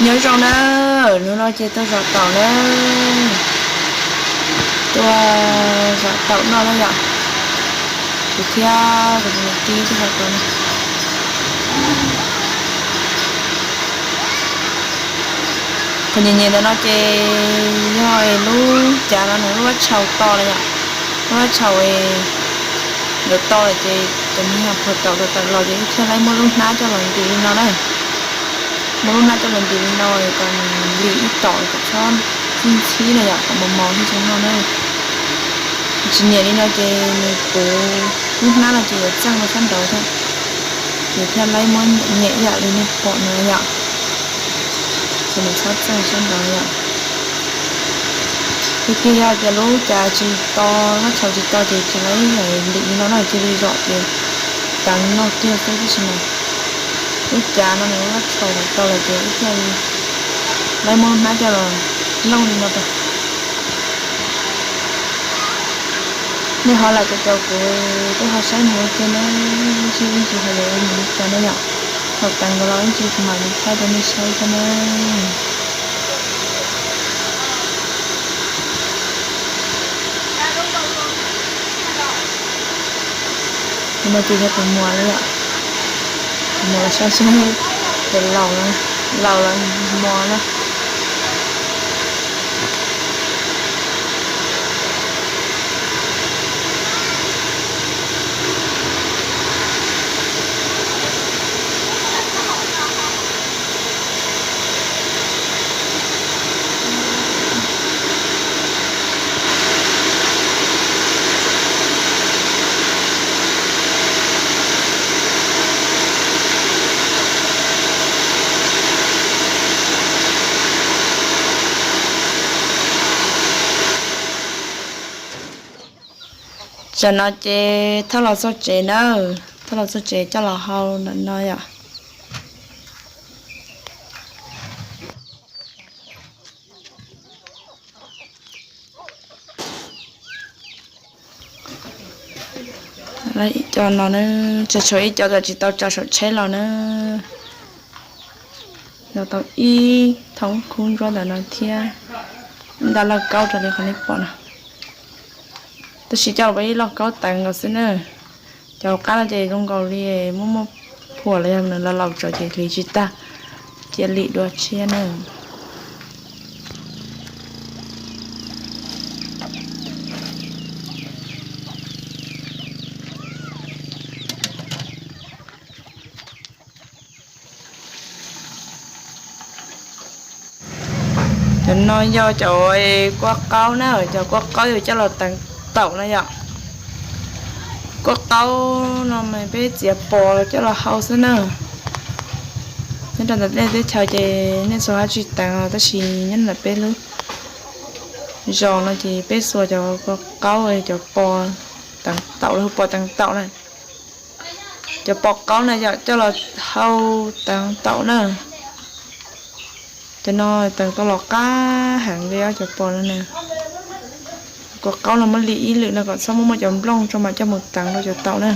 Nyob zoo na, hnub no ces tuaj zom taum na, tuaj zom taum noj na yom. Kuv thiab kuv tus niam tij tuaj zom taum na. Qhov nyem nyem ntawm no ces yog lub cav no nws lub vab tshaus to lawm yom. Lub vab tshaus nkawd to lawm ces cov me nyuam puag taum rau taum los ces wb thiaj li muab lub hnab coj los ntim li no na. Muab lub hnab coj los ntim li no kom nws lim ib tom kom txhob ntxhib ntxhib na yom, kom mos mos thiab zoo noj na. Tsis nyiam li no ces nws puv lub hnab no ces yuav txeej rau sab nraud thiab. Ces thiaj li muab nyem ib yam li nej pom no yom. Ces nws txhob txeej sab nraud yom. Tiag tiag yog tias lub cav tsis to, vab tshaus tsis to ces tsis laib ntim li no na, cia li zom ces teev noj kiag xwb tab sis mas lub cav no nws vab tshaus to lawm ces wb thiaj li laib muab hnab coj los looj li no rau. Nej ho lam caum caum kuv, kuv ho saib mus ua ke na, ib ntsis ib ntsis hais lus mus ua ke na yom. Thaum teev nkaus los ib ntsis kuv mam li thaij rau nej saib thiab na. Tus no ces yog tus muam na yom. Tus muam los sab sab, tus laus, laus los muam na. Tsam no ces thauj los txog tsev na, thauj los txog tsev coj los hau ntawm no yom. Ib co no na, tsa tshuav ib co tsis tau tsa saum tsheb los na. Los tau ib thoob khub ntsuab ntawm no thiab, nta lauj kaub raws li qhov nej pom no. Tab sis coj los ib lauj kaub teev nkaus xwb na. Cov hauv qab no ces zoo nkaus li muaj muaj phuam los yog nws laus laus tsawv ces hliv tsis tag, cia lim dua tshiab na. Cov no yog cov kua qaub na, cov kua qaub yus coj los teev taum na yom. Kua qaub no mas peb txiav pos coj los hau xwb na. Nyob rau ntawm nej teb chaws ces nej txhua hab tsis teev os, tab sis nyob ntawm peb lub zos no ces peb xuas cov kua qaub, cov pos teev taum los hu pos teev taum na. Cov pos qaub na yom, coj los hau teev taum na. Cov no teev tau los qab heev li cov pos no na. Kua qaub no muab lim ib lwm no kom txhob muaj muaj cov nplooj tso mas coj mus teev rau cov taum na.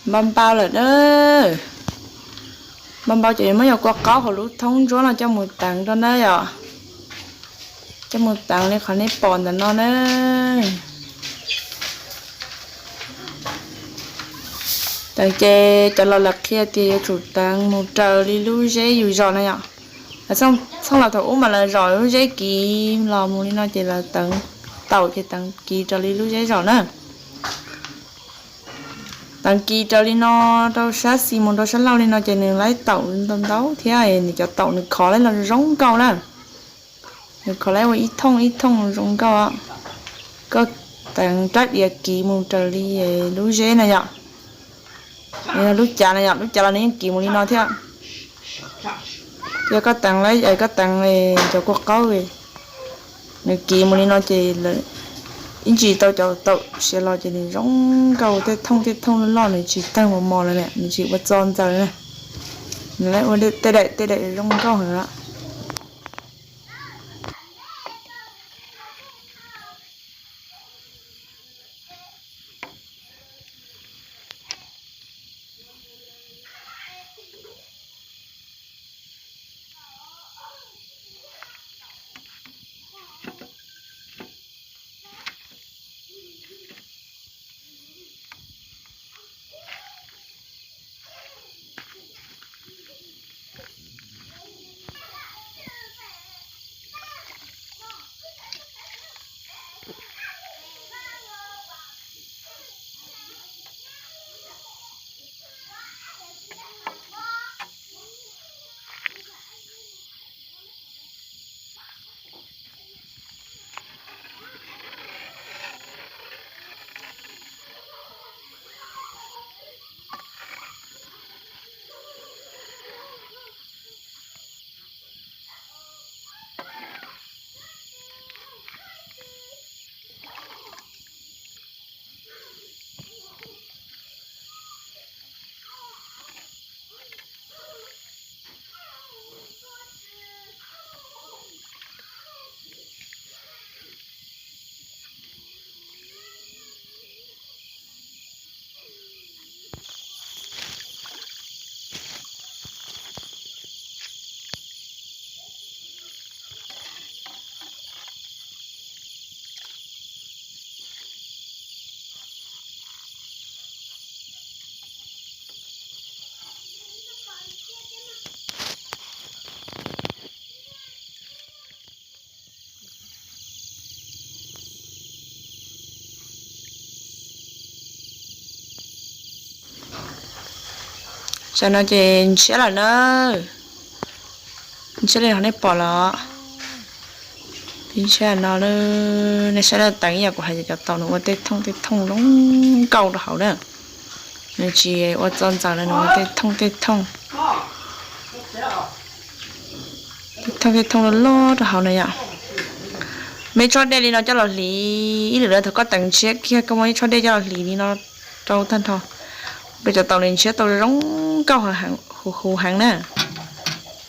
Npau npau lawm na. Npau npau ces yuav muab cov kua qaub hauv lub thoob ntsuab no coj mus teev rau na yom. Coj mus teev li qhov nej pom ntawm no na. Teev ces cov laus lawv qhia tias yuav tsum teev mus raws li lub zeb yus zom na yom. Lawv txheej laus thaum ub mas lawv zom lub zeb kiv los mus li no ces lawv teev taum ces teev kiv raws li lub zeb zos na. Teev kiv raws li no rau sab xis mus rau sab laug li no ces nws laib taum ntau ntau thiab nws cov taum nws khov laib los zoo nkauj na. Nws khov laib ua ib thooj ib thooj zoo nkauj. Koj teev rab diav kiv mus raws li lub zeb na yom. Lub cav na yom, lub cav los nws yeej kiv mus li no thiab. Yog koj teev laib, koj teev cov kua qaub, nws kiv mus li no ces ib ntsis tau cov taum siav los ces nws zoo nkauj, tej thooj tej thooj loj loj, nws tsis tawg mos mos lawm, nws tsis ua txo ntxaws na. Nws laib ua tej daim tej daim zoo nkauj heev. Tam no ces ntshiab lawm na. Ntshiab li qhov nej pom los. Ntshiab no, nej saib, teev ib yam kuv hais, cov taum nws ua tej thooj tej thooj zoo nkauj rau hauv na. Nws tsis ua txo ntxaws na, nws ua tej thooj tej thooj, tej thooj tej thooj loj loj rau hauv na yom. Muaj ib tsob dej li no coj los hliv, ib lwm lawv thaum koj teev ntshiab kiag koj muab ib tsob dej coj los hliv li no rau tag nrho, rau cov taum nws ntshiab tau zoo nkauj, huv huv heev na.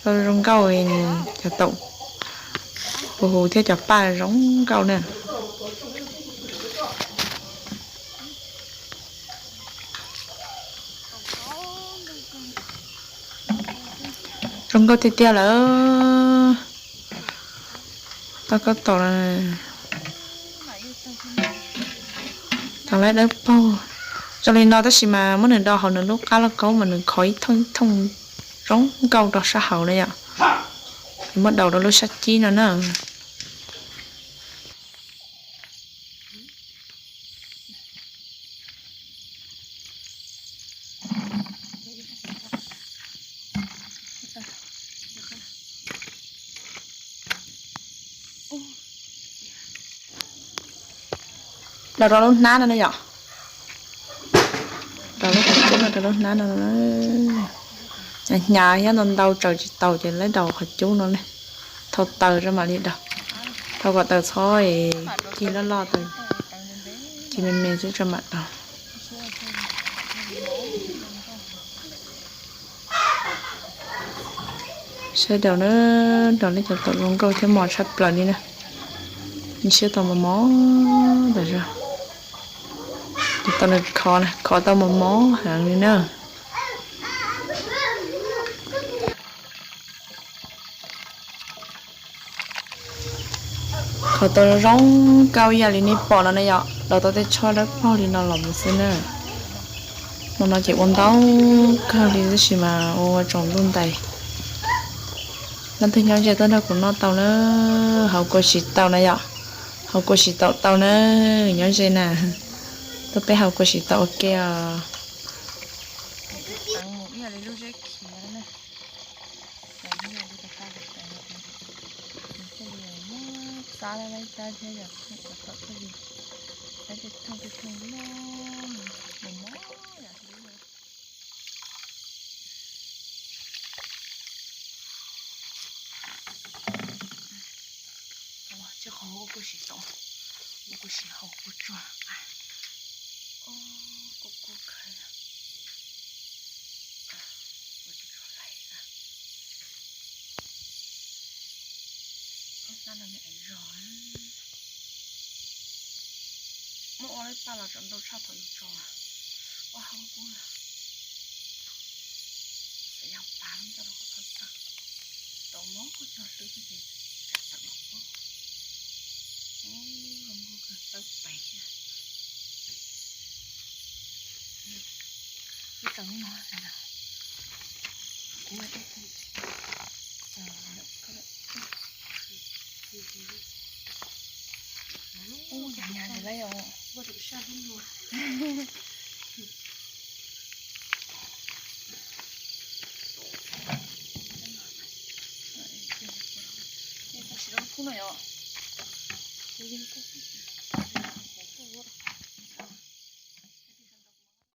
Tau zoo nkauj, cov taum huv huv thiab cov paj zoo nkauj na. Zoo nkauj tiag tiag lawm. Tau koj taum, tau lawm dawb paug. Zoo li no tab sis mas muab nws do hauv nws lub qab lauj kaub mas nws khov ib thooj ib thooj zoo nkauj rau sab hauv na yom. Muab daus rau lub sab cib no na. Daus rau lub hnab no na yom. Daus lub qhov cub no rau lub hnab no. Hnyav thiab ntau ntau tsaws tsis taus ces lawv daus qhov cub no ne. Thau taws tso mam li daus. Thau kom taws txhob, cig loj loj taws, cig me me xwb tso mam daus. Sawv daws na, daus nej cov taum zoo nkauj thiab mos tshaj plaws li na. Ntshiab tau mos mos tas zog. Cov taum nws khov, khov tau mos mos heev li na. Khov tau zoo nkauj ib yam li nej pom no na yom, daus tau tej tsho dawb paug li no los mus xwb na. Hmo no ces ua ntau kawg li tab sis mas ua ua tsaus ntuj ntais. Leej twg nyob ze tuaj nrog kuv noj tau na, hauv kuv tsis tau na yom. Haus kua tsis taum tau na, nyob ze na. Tuaj peb haus kua tsis taum ua ke os. Tsis qhov ua kua tsis taum, ua kua tsis haus kua tsuag. Kua kua khaws. Muab ua lawv paj los tseem ntau tshaj thaum yus tso. Ua hauv kuv xav yog pas coj los kom txhob txawj. Tau mob cog hlwb xwb ces tawm los ua. Zoo nkauj kawg tawb pes thiab. Ib tsoom no kuv ub yam nyas ntawd lawm os. Ua kua tsis loj kub no yom. Ua yeej kub.